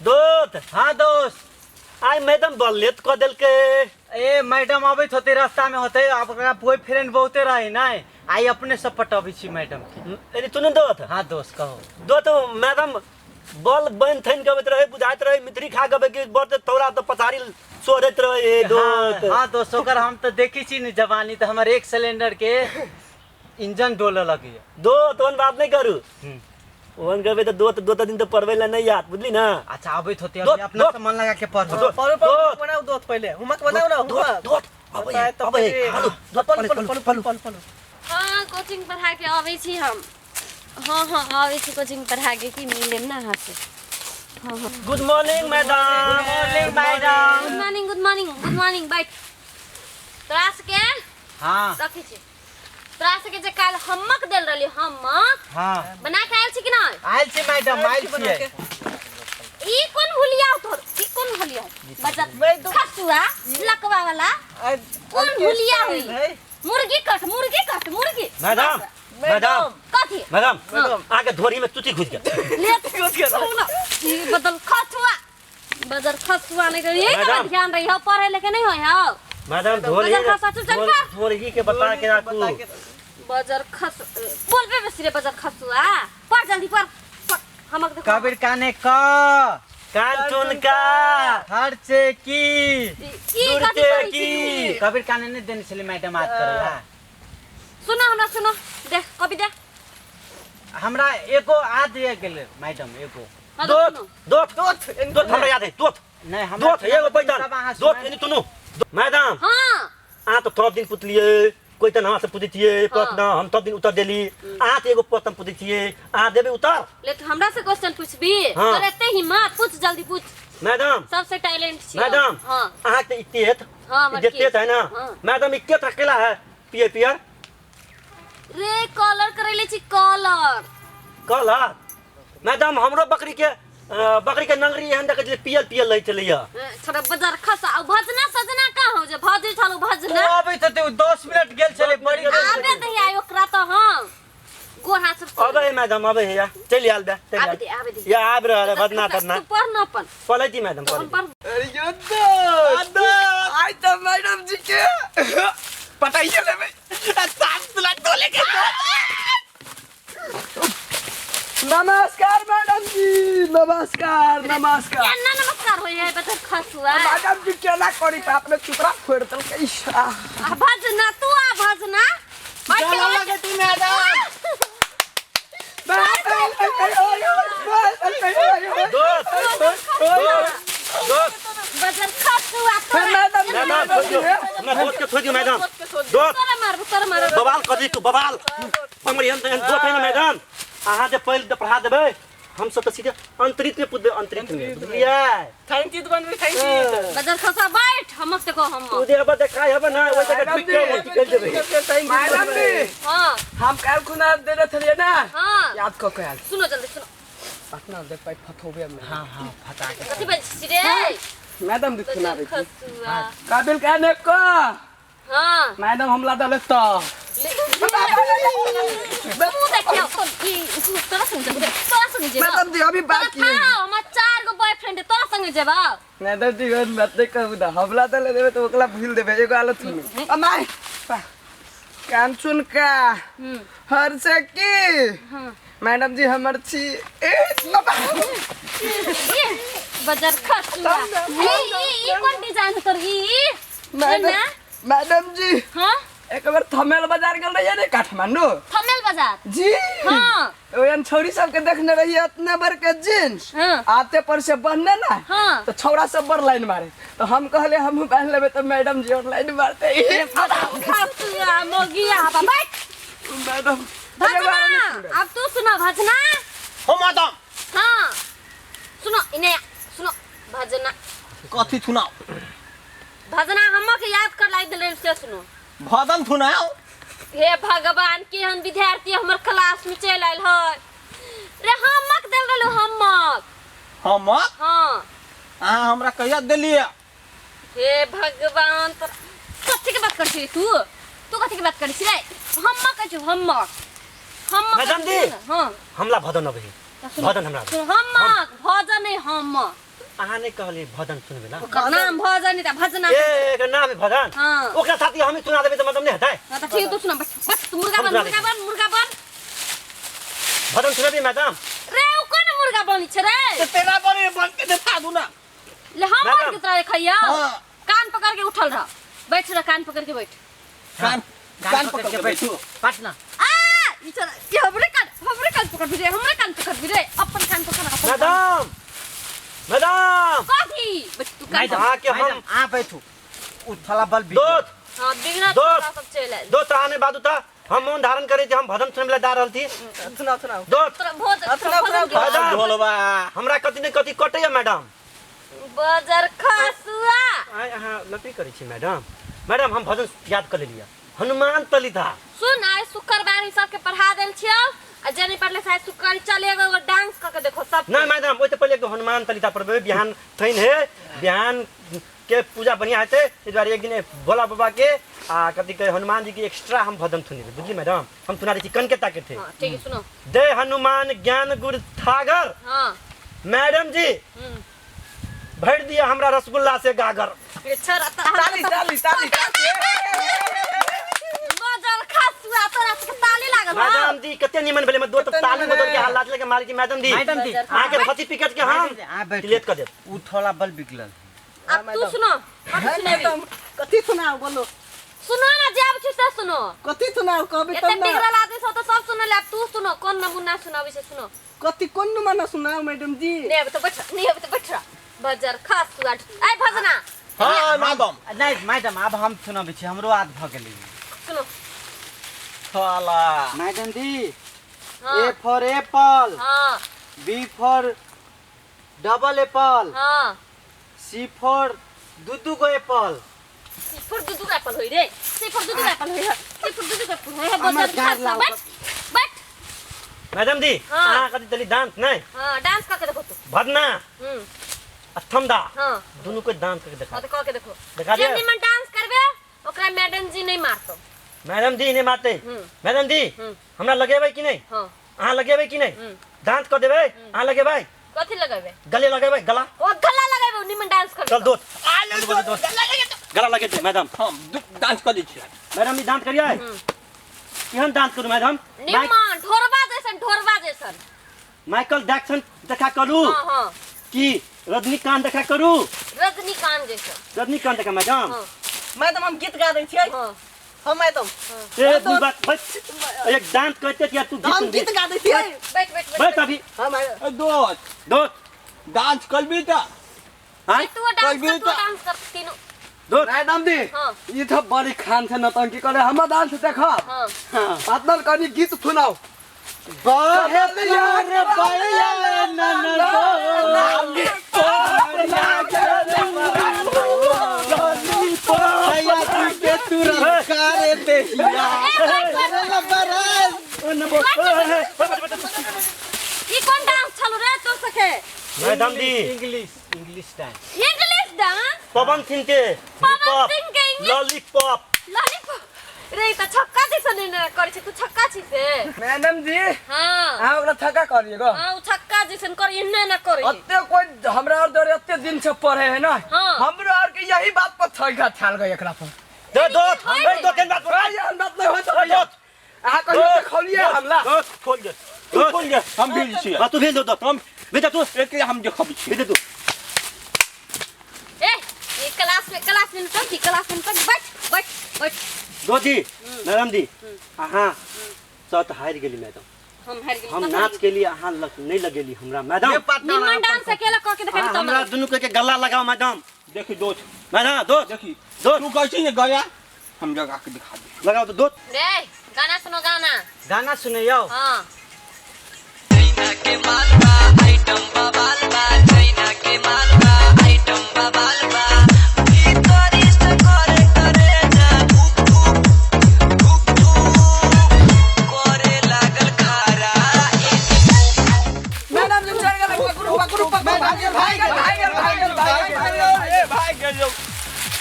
दोस्त। हाँ दोस्त। आइ मैडम बल्लेत कऽ देलकै। ए मैडम अबैत होते, रास्ता में होते, ओकरा बॉयफ्रेंड बहुते रहे नहीं, आई अपने सब पटबै छी मैडम के। अरे सुनू दोस्त। हाँ दोस्त कहो। दोस्त मैडम बल बनि थनि के अबैत रहे, बुझाइत रहे मित्री खा के अबै कि बड़ तौरा तऽ पछाड़ी सोरैत रहे। ए दोस्त। हाँ दोस्त, ओकर हम तऽ देखै छी ने जवानी, तऽ हमर एक सिलेंडर के इंजन डोलऽ लगैया। दोस्त ओहन बात नहि करू, ओहन करबै तऽ दोस्त दो दिन तऽ पढ़बै लए नहि आयत, बुझली ने? अच्छा आबैत होते, दोस्त, अभी अपना दोस्त। से मन लगा के पढ़ो। दोस्त, पढ़ू पढ़ू। दोस्त। बनाऊ दोस्त, पहिले होमवर्क बनाऊ ना। दोस्त होमवर्क दोस्त अबै है, अबै है, हेलो, दोस्त, पढ़ू पढ़ू, पढ़ू पढ़ू, पढ़ू पढ़ू पढ़ू। हाँ कोचिंग पढ़ा के अबै छी हम। हाँ हाँ अबै छी कोचिंग पढ़ा के, की मिलेम ना अहाँ से। हाँ हाँ। Good morning madam. Good morning madam. Good morning, good morning, good morning. बैठ। तोरा सबके हाँ रखै छी। तोरा सबके जे काल्हि हमक देल रहली हमक हाँ बना के आयल छी कि नहि? आयल छी मैडम, आयल बना छियै। के। ई कोन हुलिया तोर? ई कोन हुलिया बजत खसुआ लकवा वाला कोन हुलिया हुई? मुर्गी कट, मुर्गी कट, मुर्गी। Madam madam. कथी? मैडम। मैडम। आके धोरी में चुची घुस गेल। ले सुन, ई बदल खसुआ बजर खसुआ नहीं करी, यही मैडम। तो ध्यान रही हो, पढ़े लिखे नहीं हो हो। मैडम धोरी बजर खसुआ, चुप चल पा। धोरी के बता के राखू। बजर खस बोल बे बेसी रे बजर खसुआ, पढ़ जल्दी पढ़ पढ़ हमक देखो। कबीर काने क कान चुन का खर्चे की ई कथी दूर पढ़ै की। छी तू? कबीर काने नहीं देने छलै मैडम याद करला। सुनो हमरा सुनो, देख कॉपी देख। हमरा एगो याद आबि गेलै मैडम, एगो। हाँ तो दोस्त सुनो। दोस्त दोस्त हमरा याद है दोस्त। नहीं हमरा दोस्त एगो बैठल सब अहाँ दोस्त सुनाइ- एनी सुनू मैडम। हाँ अहाँ तऽ सब दिन पुछलियै, कोइ तऽ अहाँ से पूछै छियै प्रश्न, हम सब दिन उत्तर देली, अहाँ से एगो प्रश्न पूछै छियै, अहाँ देबै उत्तर? ले तू हमरा से क्वेश्चन पूछबी? हाँ। तोर एते हिम्मत, पूछ जल्दी पूछ। मैडम। सबसे टैलेंट छी। मैडम। हाँ। अहाँ के इज्जत हाँ, हमर इज्जत की? है ना? हाँ। मैडम इज्जत अकेला है पियर पियर रे कलर करैले छी कलर। कलर मैडम हमरो बकरी के बकरी के नंगरी एहन देखै छलै पियर पियर लै छलैया। छोड़ा बजार खसा आ भजना सजना कहाँ हो जे भजै छलौ भजना। ओ आबैत हेतै, ओ 10 मिनट गेल छलै बड़ी मिनट गेल आबे दही आइ ओकरा तऽ हम गोर हाथ सब अबै है मैडम, अबै है, या चलि आयल बे, चलि आबे आयल। दे, आबे दे। या आबि रहल है भजना तजना। तू पढ़ न अपन। पढ़ै छी मैडम, अपन पढ़ै। पढ़। अरे यो दोस्त, आइ तऽ मैडम जी के पटाइए लेबै। आ सात तुला तोले के। नमस्कार मैडम जी, नमस्कार नमस्कार। केना नमस्कार होय है बच्चा खसुआ? मैडम जी केना करी त अपने चुतरा फोड़ देलकै। आ भजना तू आ भजना। चलो लगे तू मैडम। दोस्त दोस्त दोस्त बजर खसुआ तोरा। मैडम जी, मैडम छोड़ दियौ, हमरा दोस्त के छोड़ दियौ मैडम। दोस्त तोरा मारबो, तोरा मारबो। बवाल कर दी तू बवाल। हमर एहन एहन दोस्त है ना मैडम, अहाँ जे पहिले पढ़ा देबै हम सब तऽ सीधे अंतरिक्ष में पूछबै, अंतरिक्ष में, बुझलियै? Thank you बनबै, thank you. बजर खसुआ बैठ, हमक देखो हम। उ जे हबे देखाइ हबे ना, ओहि जगह ढुकि के निकलि जेबै। मैडम जी। हाँ। हम काल्हि खुना देने छलियै ना? हाँ। याद कऽ के आयल। सुनो जल्दी सुनो। पटना दे पाइ फथोबे में। हाँ हाँ फटा के। कथी बजै छी रे? मैडम जी खुना बजर दै छी। खसुआ। काबिल का ने क हाँ। मैडम हमला दले त मुँह देखियौ ई तोरा संग जेबो, तोरा संग जेबो। मैडम जी अभी बाकी है। हाँ, हमर 4 गो बॉयफ्रेंड है, तोरा संग जेबो। मैडम जी एहन बात नहीं कहू ना, हमला दले देबे त ओकरा भूल देबे, एगो आलत में। अमाय कान सुन का हर से की मैडम जी हमर छी ए बाबा। ये बजर खसुआ। ए ई ई कोन डिजाइन तोर ई? मैडम ना? मैडम जी। हाँ? एक बार थमेल बाजार गेल रहिए ने काठमांडू। थमेल बाजार? जी। हाँ। ओहन छौरी सबके देखने रहिए इतना बड़का जींस। हाँ। आते पर से बन्ने ना। हाँ। तो छौड़ा सब बड़ लाइन मारे, तो हम कहले हम बांध लेबे तो मैडम जी और लाइन मारते। खसुआ मोगिया बाबा बैठ। मैडम भजना अब तू सुना भजना। हो मैडम। हाँ सुनो इने सुनो भजना। कथी सुनाओ? भजना हम्मा के याद कर लाई देले से सुनो। भजन सुनाओ। हे भगवान केहन विद्यार्थी हमर क्लास में चलि आयल है रे। हमक देल रहलो हमक। हमक? हाँ। अहाँ हमरा कहिया देलियै? हे भगवान तोरा कथी के बात करै छी तू? तू कथी के बात करै छी रे? हमक कहै छी हमक। हमक मैडम जी। हाँ। हमला भजन अबै है। सुनो। भजन हमरा सुनो, हमक भजन नहीं हमक। अहाँ नहीं कहली भजन सुनबे ला। ओकर नाम भजन त भजना। ए एकर नाम है भजन। हाँ। ओकरा साथी हम सुना देबे त मतलब नहीं हेतै। हां त ठीक तू सुना, बैठ बैठ तू मुर्गा बन, मुर्गा बन, मुर्गा बन। भजन सुनबी मैडम? रे उ कोन मुर्गा बनी छै रे? ते तेरा बने बन के देखा दू ना। ले हम मैडम। बन के तोरा देखैया। हाँ। कान पकड़ के उठल रह, बैठ रह, कान पकड़ के बैठ। कान कान पकड़ के बैठू। पटना आ ई चल, ई हमरे कान, हमरे कान पकड़ भी रे, हमरे कान पकड़ भी रे, अपन कान पकड़, अपन कान। मैडम मैडम कथी बैठ तू कान मैडम अहाँ के हम- मैडम आ बैठू, उ थला बल भी दोस्त हां बिगड़ा दोस्त। सब चल आयल। दोस्त आने बाद उता हम मौन धारण करे छी, हम भजन सुनबे ला जा रहल थी। सुनाओ सुनाओ। दोस्त तोरा भोज सुनाओ, भजन के सुनाओ। बाद। ढोलबा हमरा कथी ने कथी कटैया मैडम। बजर खसुआ। आय अहाँ लकड़ी करै छी मैडम। मैडम हम भजन याद कर लेलियै, हनुमान तलिधा। सुन आइ शुक्रवार सबके पढ़ा देल छियौ आ जे नहीं पढ़ले से शुक्रवार चल एगो एगो डांस क के देखो सब। ना मैडम ओहि से पहिले एगो हनुमान तलिधा पढ़बै, बिहान थैन हे, बिहान के पूजा बढ़िया हेतै, एहि दुआरे एक दिन भोला बाबा के आ कथी कहै हनुमान जी के एक्स्ट्रा हम भजन सुनेबै, बुझली मैडम? हम सुना दै छी कनके ताके थे। हां ठीक है सुनो। जय हनुमान ज्ञान गुण थागर। हां मैडम जी भर दिया हमरा रसगुल्ला से गागर। ये छोरा तोरा ताली ताली ताली। बजर खसुआ तोरा के ताली लागल। मैडम जी कते निमन भेलै, दो कते ताली निमन बदल के है। हालात लगे मालिक जी। मैडम जी मैडम जी अहाँ के सर्टिफिकेट के हम मैडम जी, अहाँ बैठू। डिलीट कर देब। उ थोड़ा बल बिगड़ल। अब तू सुनो, कथी सुनेबी? मैडम कथी सुनाओ बोलो। सुनो ना जे आबै छै से सुनो। कथी सुनाओ कहबी एते तब ना। बिगड़ल आदमी सब तो सब सुनल, अब तू सुनो कोन नमूना सुनाबै छै सुनो। कथी कोन नमूना सुनाओ मैडम जी? नहीं आबै त बैठ, नहीं आबै त बैठ रह। बजर खसुआ आइ भजना। हां मैडम। नहीं मैडम अब हम सुनाबै छी, हमरो याद भ गेलै। सुनो साला मैडम जी हां ए फॉर एप्पल, हां बी फॉर डबल एप्पल, हां सी फॉर दू दू गो एप्पल। सी फॉर दू दू एप्पल होई रे, सी फॉर दू दू एप्पल होई है, सी फॉर दू दू एप्पल होई है। हमर बजर गार खसुआ लाओ। बैठ बैठ। मैडम जी हाँ। अहाँ कथी देली डांस नहीं? हां डांस क के देखो तू। भजना अथमदा हां दुनू के डांस करके देखा। हां त क के देखो। देखा जे दिया? निमन डांस करबे ओकरा मैडम जी नहीं मारतो। मैडम जी नहीं मारते? मैडम जी हमरा लगेबै कि नहीं? हां अहाँ लगेबै कि नहीं? डांस कर देबै? अहाँ लगेबै? कथी लगेबै? गले लगेबै, गला। ओ गला लगेबै, निमन डांस करबे। चल दोस्त दोस्त गला लगे दे मैडम। हम डांस कर दै छी। मैडम जी डांस करियै? केहन डांस करू मैडम? निमन ढोरबा जैसन, ढोरबा जैसन। माइकल जैक्सन देखा करू। हां हां कि रजनीकांत देखा करू? रजनीकांत जैसन। रजनीकांत देखा मैडम। हां मैडम हम गीत गा दै छियै। हां हम मैडम ए दू बात बैठ, एक डांस करते या तू हम गीत गा दै छियै। बैठ बैठ बैठ अभी। हां मैडम। ए दोस्त दोस्त डांस करबी त हां तू डांस कर, तू डांस कर तीनों। दोस्त मैडम जी हां ई तो बड़ी खान से नौटंकी करे, हमर डांस देखो। हां पार्टनर कनी गीत सुनाओ। बहे प्यार बैया ननदो भैया तू के तुरंत कारे देहिया बरस। ई कोन डांस छलो रे तो सके? Madam ji English English dance. English dance? Pawan Singh के पवन सिंह के इंग्लिश लॉलीपॉप। लॉलीपॉप रे त छक्का जैसन ने करै छै, तू छक्का छी से। मैडम जी हां अहाँ ओकरा थका करिए गो। हां उ छक्का जैसन कर एने ना करे। अत्ते कोई हमरा और डरे अत्ते दिन से पढ़े है ना। हाँ। हमरो और के यही बात पर थका छाल गई एकरा पर। दो दोस्त हम दो के बात अरे हम बात नहीं होत। दोस्त अहाँ कहियो देखौलिए हमला। दोस्त खोल दे, तू खोल दे, हम भेज छी। हां तू भेज दो दोस्त, हम भेज तू एक हम देखब छी। भेज तू। ए ये क्लास में तक, क्लास में तक बैठ बैठ बैठ। दो जी मैडम जी अहाँ सत हारि गेली मैडम। हम हारि गेली। हम नाच के लिए अहाँ नहीं लगेली हमरा मैडम। निमन डांस अकेला क के देखाबी त हमरा दुनू के गला लगाओ मैडम। देखी दोस्त मैडम दोस्त देखी दोस्त तू कैसी ने गया, हम लगा के दिखा दे। लगाओ तो दोस्त। रे गाना सुनो, गाना गाना सुनैयो। हां के मालवा आइटम बवाल